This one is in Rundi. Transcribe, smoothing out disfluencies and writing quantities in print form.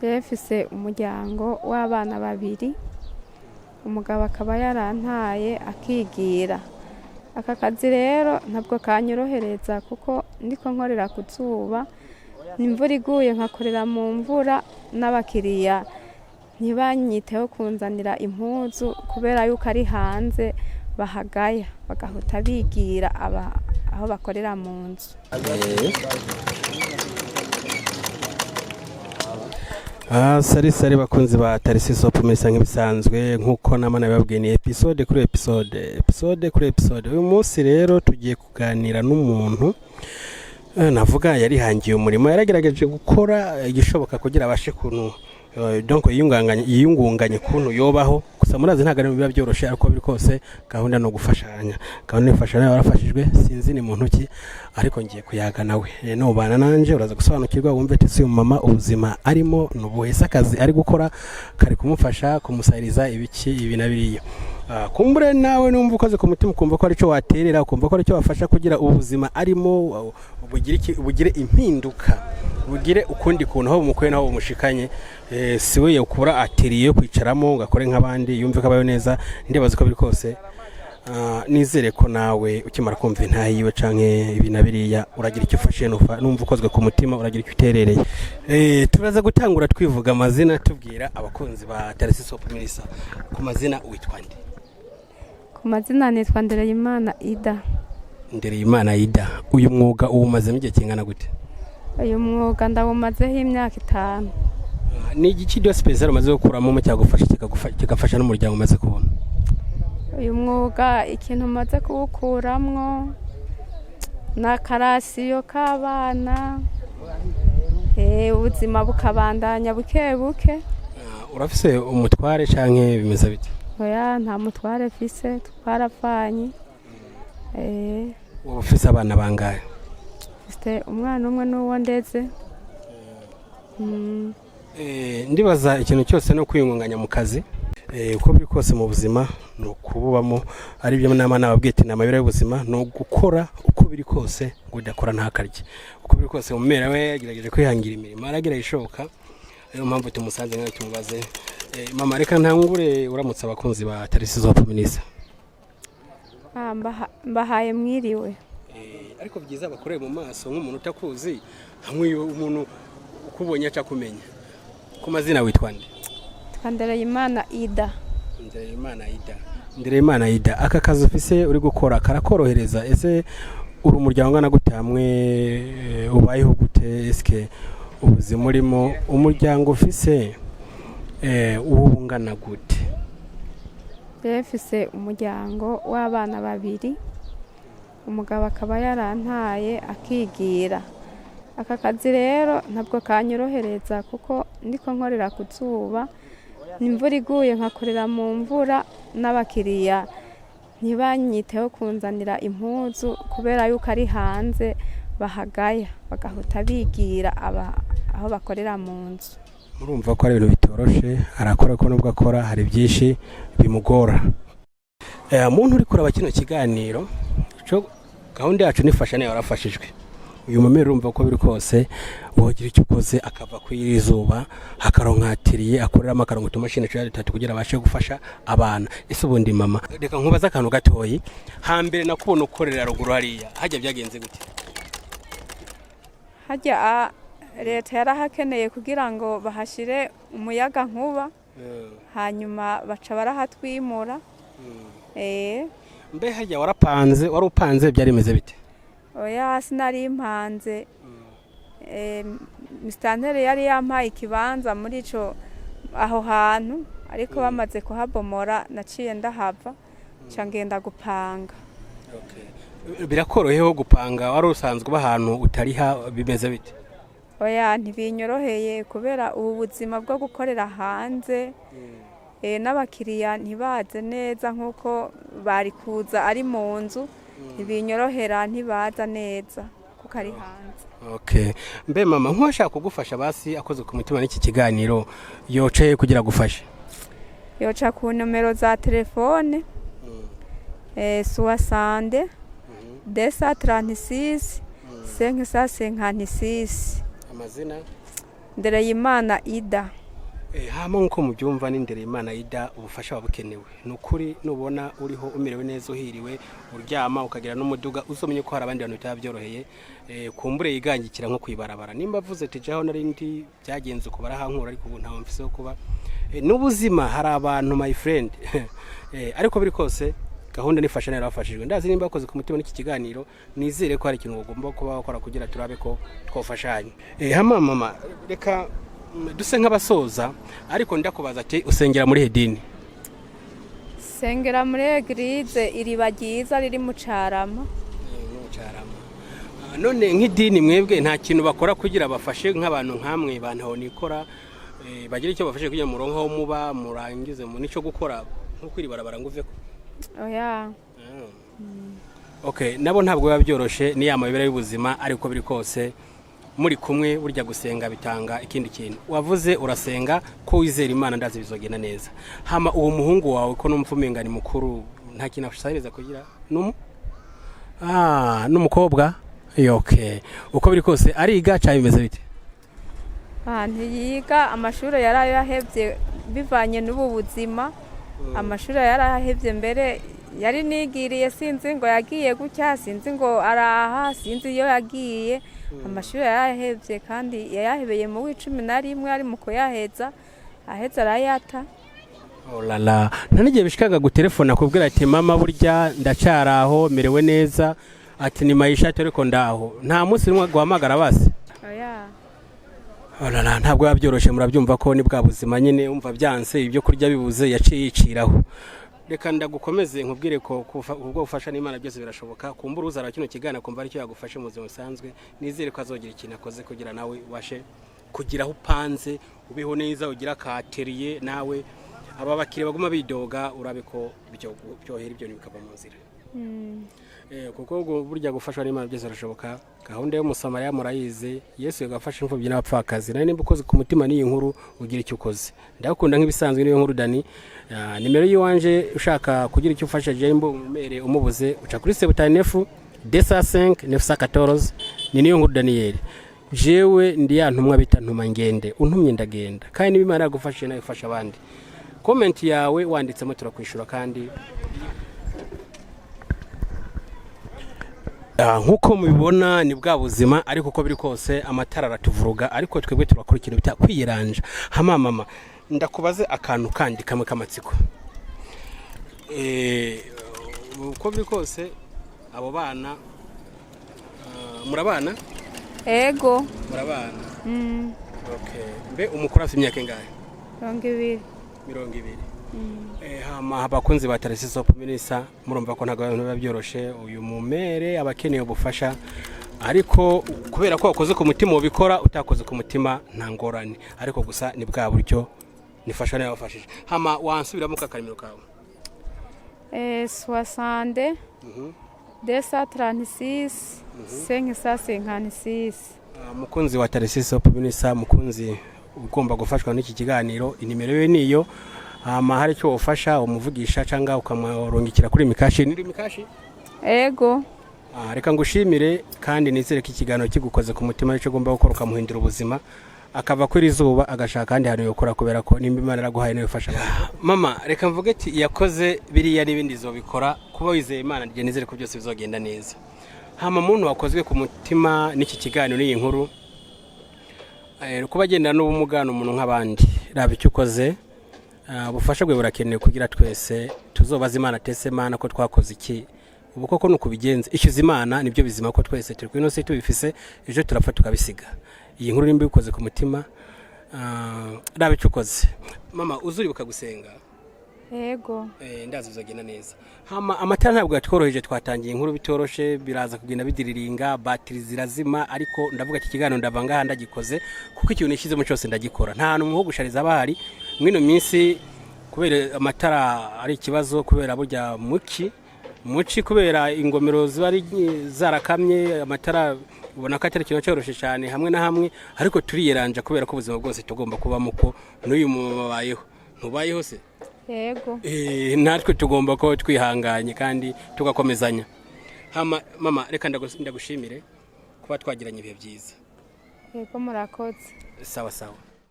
Jewe mfise umuryango w'abana babiri, umugabo akaba yarantaye akigira. Aka kazi rero ntabwo kanyorohereza kuko ndiko nkorera ku zuba, imvura iguye nkakorera mu mvura n'abakiriya ntibanyiteho kunzanira impuzu kubera yuko ari hanze bahagaya bagahuta bigira aho bakorera mu nzu. Sari sari bakunzi ba Tarisi Soap, mesa nk'ibisanzwe nkuko nama nabibabwiye, ni episode kuri episode, episode kuri episode. Uyu munsi rero tugiye kuganira n'umuntu navuga yarihangiye umurimo, yaragerageje gukora igishoboka kugira abashe kuntu donc yiyungunganye kuntu yobaho. Gusa murazi ntabwo ari biba byoroshe, ariko biri kose gahunda no gufashanya, gahunda ifashanya. Warafashijwe, sinzi ni muntu ki, ariko ngiye kuyaga nawe. Nubana nanje uraza gusobanukirwa, wumve ati uyu mama ubuzima arimo ni ubuhe, se akazi ari gukora kari kumufasha kumusahiriza ibiki, ibi na biriya. Kumbure nawe numva ukoze ku mutima, ukumva ko aricyo waterera, ukumva ko aricyo wafasha kugira ubuzima arimo bugire bugire impinduka, bugire ukundi kuntu aho bumukuye naho bumushikanye. Si we yokura atelier yo kwicaramo ngo akore nk'abandi, yumve ko abayeho neza. Ndibaza uko biri kose. Nizere ko nawe ukimara kumva intahe yiwe canke ibi na biriya uragira icyo ufashe, numva ukozwe ku mutima uragira icyo uterereye. Turaza gutangura twivuga amazina, tubwira abakunzi ba Tarisi Soap Milisa. Ku mazina witwa nde? Ku mazina nitwa Ndereyimana Ida. Ndereyimana Ida, uyu mwuga uwumazemo igihe kingana gute? Uyu mwuga ndawumazeho imyaka 5. Ni igiki de spécial umaze gukuramo cyagufasha, kigafasha n'umuryango umaze kubona? Uyu mwuga ikintu umaze kuwukuramwo ni akarasiyo k'abana, ubuzima bukabandanya buke buke. Urafise umutware canke bimeze bite? Oya, nta mutware mfise, twarapfanye. Uba ufise abana bangahe? Mfise umwana umwe n'uwo ndeze. Ndibaza ikintu cyose no kwiyungunganya mu kazi. Uko biri kose mu buzima ni ukububamo, ari byo nama nababwiye ati ni amayobera y'ubuzima, ni ugukora uko biri kose ngo udakora ntakarye. Uko biri kose mu we yagerageje kwihangira imirimo, aragira ishoboka, ariyo mpamvu tumusanze nkaho tumubaze. Mama, reka ntangure uramutse abakunzi ba Tarisi Soap Minister. Mbahaye mwiriwe. Ariko byiza bakoreye mu maso nk'umuntu utakuzi, hamwe iyo umuntu ukubonye aca kumenya. Ku mazina witwa nde? Twa Ndereyimana Ida. Ndereyimana Ida. Ndereyimana Ida, aka kazi ufise uri gukora karakorohereza? Ese uri umuryango ungana gute hamwe? Ubayeho gute? Eske ubuzima urimo, umuryango ufise uba ungana gute? Jewe mfise umuryango w'abana babiri, umugabo akaba yarantaye akigira. Aka kazi rero ntabwo kanyorohereza kuko ndiko nkorera ku zuba, imvura iguye nkakorera mu mvura n'abakiriya ntibanyiteho kunzanira impuzu kubera yuko ari hanze bahagaya bagahuta bigira aho bakorera mu nzu. Murumva ko ari ibintu bitoroshe, arakora ko nubwo akora hari byinshi bimugora. Muntu uri kuraba kino kiganiro cyo, gahunda yacu nifasha nayo warafashijwe. Uyu mumero urumva ko biri kose wogira icyo ukoze akava ku iri zuba, akaronka atelier akoreramo, akaronka utumashini tujya dutatu kugira abashe gufasha abana. Ese ubundi mama, reka nkubaze akantu gatoyi. Hambere nakubona ukorera ruguru hariya, hajya byagenze gute? Harya leta yarahakeneye kugira ngo bahashire umuyaga nkuba, hanyuma baca barahatwimura. Mbe hajya warapanze, wari upanze, byari bimeze bite? Oya, sinari mpanze. Misitanteri yari yampaye ikibanza muri ico aho hantu, ariko bamaze kuhabomora naciye ndahava, nca ngenda gupanga. Birakoroheho gupanga? Wari usanzwe uba ahantu utariha, bimeze bite? Oya, ntibinyoroheye kubera ubu buzima bwo gukorera hanze, n'abakiriya ntibaze neza nk'uko bari kuza ari mu nzu. Ntibinyorohera, ntibaza neza kuko ari hanze. Okay. Mbe mama, nk'uwashaka kugufasha basi akoze ku mutima n'iki kiganiro, yocaye kugira agufashe? Yoca ku nomero za telefone 62 236 556. Amazina? Ndereyimana Ida. Hama nkuko mubyumva ni Ndereyimana Ida, ubufasha bukenewe. Ni ukuri nubona uriho umerewe neza, uhiriwe, uryama ukagira n'umuduga, uzomenye ko hari abandi bantu bitaba byoroheye. Kumbure yigangikira nko kwibarabara, nimba avuze ati jaho nari ndi byagenze uko barahankura, ariko ubu ntawe mfise ho kuba. N'ubuzima hari abantu, my friend. Ariko biri kose gahunda nifasha nayo yarafashijwe. Ndazi nimba bakoze ku mutima n'iki kiganiro, nizere ko hari ikintu ugomba kuba wakora kugira turabe ko twofashanya. Hama mama, reka duse nk'abasoza, ariko ndakubaza ati usengera muri hedini? Sengera muri église Iriba Ryiza riri mu Carama. Ah, none nk'idini mwebwe nta kintu bakora kugira bafashe nk'abantu nkamwe bantu nikora, bagire icyo bafashe kugira muronke aho muba, murangize mu nico gukora nko kwiri barabara ngo uveko? Oya. Okay, nabo ntabwo biba byoroshe, ni ya mayobera y'ubuzima, ariko biri kose muri kumwe burya gusenga bitanga ikindi kintu. Wavuze urasenga ko wizera Imana, ndazi bizogenda neza. Hama uwo muhungu wawe ko numva umenga ni mukuru, nta kintu ashahiriza kugira numu n'umukobwa? Okay, uko biri kose ariga cyangwa bimeze bite? Ah, ntiyiga, amashuri yarayahevye bivanye n'ubu buzima. Amashuri yarayahevye, mbere yari nigiriye, sinzi ngo yagiye gutya, sinzi ngo araha, sinzi iyo yagiye. Amashuri yarayahevye kandi yayahebeye mu w'11 ari mu kuyaheza, aheza arayata. Oh la la, nta n'igihe bishikaga gutelefona kubwira ati mama burya ndacyari aho, merewe neza, ati ni mayisha ariko ndaho? Nta munsi rimwe guhamagara basi? Oya. Oh la la, ntabwo biba byoroshe, murabyumva ko ni bwa buzima nyine, umva byanse, ibyo kurya bibuze, yaciye yiciraho. Reka ndagukomeze nkubwire ko ubwo bufasha n'Imana byose birashoboka. Kumbura uzara kino kiganiro kumva aricyo yagufashe mu buzima busanzwe, nizere ko azogira ikintu akoze kugira nawe ubashe kugira aho upanze, ubeho neza, ugira akateriye nawe aba bakiriya baguma bidoga, urabe ko byohera ibyo bikava mu nzira. Kuko ubwo burya gufashwa n'Imana byose birashoboka. Gahunda y'Umusamariya murayizi, Yesu yagafasha imfubyi n'abapfakazi. Nawe nimba ukoze ku mutima n'iyi nkuru, ugira icyo ukoze. Ndagukunda nk'ibisanzwe, niyo nkuru Dani. Ah, nimero y'iwanje ushaka kugira icyo ufasha Jembo umumere umubuze, uca kuri 79 205 914. Ni niyo nkuru Daniel. Jewe ndi ya ntumwa bita ntuma ngende, untumye ndagenda. Kandi niba Imana yagufashije nawe ifasha abandi, comment yawe wanditsemo turakwishura. Kandi nkuko mubibona ni bwa buzima, ariko uko biri kose amatara aratuvuruga, ariko twebwe turakora ikintu bita kwiyeranja. Hama mama, ndakubaze akantu kandi kamwe k'amatsiko. Uko biri kose abo bana, murabana? Ego. Murabana. Okay, mbe umukuru afite imyaka ingahe? 20. 20. Hama abakunzi ba Tarisi Soap Minister, murumva ko ntabwo ibintu biba byoroshe. Uyu mumere aba akeneye ubufasha, ariko kubera ko wakoze ku mutima ubikora, utakoze ku mutima nta ngorane, ariko gusa ni bwa buryo nifasha nawe wafashije. Hama wansubiramo kakarimiro kawe? 60 236 556. Ah, mukunzi wa Tarisi Soap Minister, mukunzi ugomba gufashwa n'iki kiganiro, inimero ye niyo. Hama hari icyo wofasha umuvugisha cyangwa ukamurungikira kuri mikashi, ni mikashi? Ego. Ah, reka ngushimire kandi nizere ko ikiganiro kigukoze ku mutima, icyo ugomba gukora ukamuhindura ubuzima, akava kuri izuba agashaka ahandi hantu yokora, kubera ko nimba Imana yaraguhaye nawe ifasha abantu. Mama, reka mvuge ati yakoze biriya n'ibindi izobikora. Kuba wizeye Imana, njye nizere ko byose bizogenda neza. Hama muntu wakozwe ku mutima n'iki kiganiro n'iyi nkuru, kuba agendana n'ubumuga ni umuntu nk'abandi, raba icyo ukoze. Ah, ubufasha bwe burakenewe kugira twese tuzobaze Imana tese Imana ko twakoze iki. Ubu koko ni ukubigenza ishyuza Imana nibyo bizima, ko twese turi kuri ino si tubifise, ejo turapfa tukabisiga. Iyi nkuru nimba ibikoze ku mutima, raba icyo ukoze. Mama, uzuribuka gusenga? Ego. Ndazi bizagenda neza. Hama amatara ntabwo yatworoheje, twatangiye inkuru bitoroshe, biraza kugenda bidiriringa, batiri zirazima, ariko ndavuga iki kiganiro ndava ngaha ndagikoze, kuko ikintu nishyizemo cyose ndagikora. Nta hantu mu gushariza abahari mwino minsi kubera amatara ari ikibazo, kubera burya muki muci, kubera ingomero ziba ari zarakamye, amatara ubona ko atari ikintu cyoroshye cyane hamwe na hamwe, ariko turiyeranja kubera ko ubuzima bwose tugomba kubamo, ko n'uyu mumama abayeho. Ntubayeho se? Ego. Natwe tugomba kuba twihanganye kandi tugakomezanya. Hama mama, reka ndagushimire kuba twagiranye ibihe byiza. Yego, murakoze. Sawa sawa.